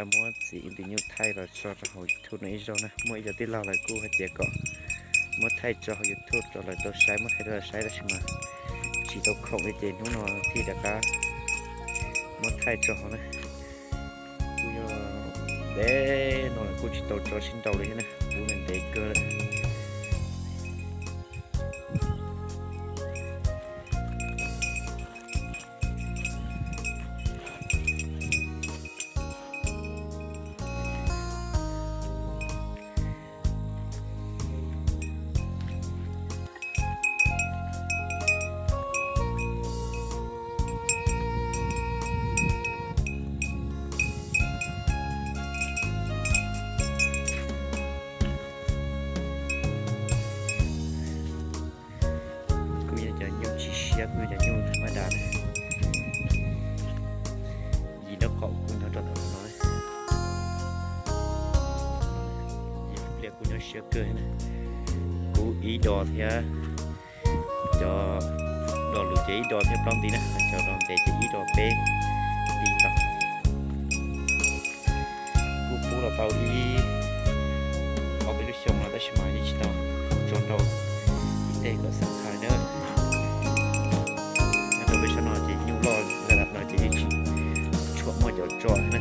Muab txiv ntws nyuj thaij los tso rau hauv YouTube no ib zaug na. Muaj ib cov tij laug lawv kuj hais tias kom muab thaij tso hauv YouTube rau lawv tau saib, muab thaij rau lawv saib tab sis mas tsis tau khoom li ces hnub no thiaj rov qab muab thaij tso hauv na. Kuj yog ntev no lawm kuj tsis tau tso sib nraus li thiab na, kuj ntev kawg lawm. Kuj yog cov nyuj tsis siab, kuj yog cov nyuj tham ma das na. Yim nraub qaum kuj nyob rau tom no. Yim pliaj kuj nyob siab kawg na. Kuv ib dos thiab, cov dos lus ces ib dos thiab plaub nti na, cov dos ntev ces ib dos peb nti ntau. Kuj pub los tau ib ob peb lub xyoo no tab sis mas yeej tsis tau tso nraus ib teg kom xav txhais na. Nyob rau peb sab no ces nyuj loj lawm no ces yeej tsis tshua muaj cov tso na.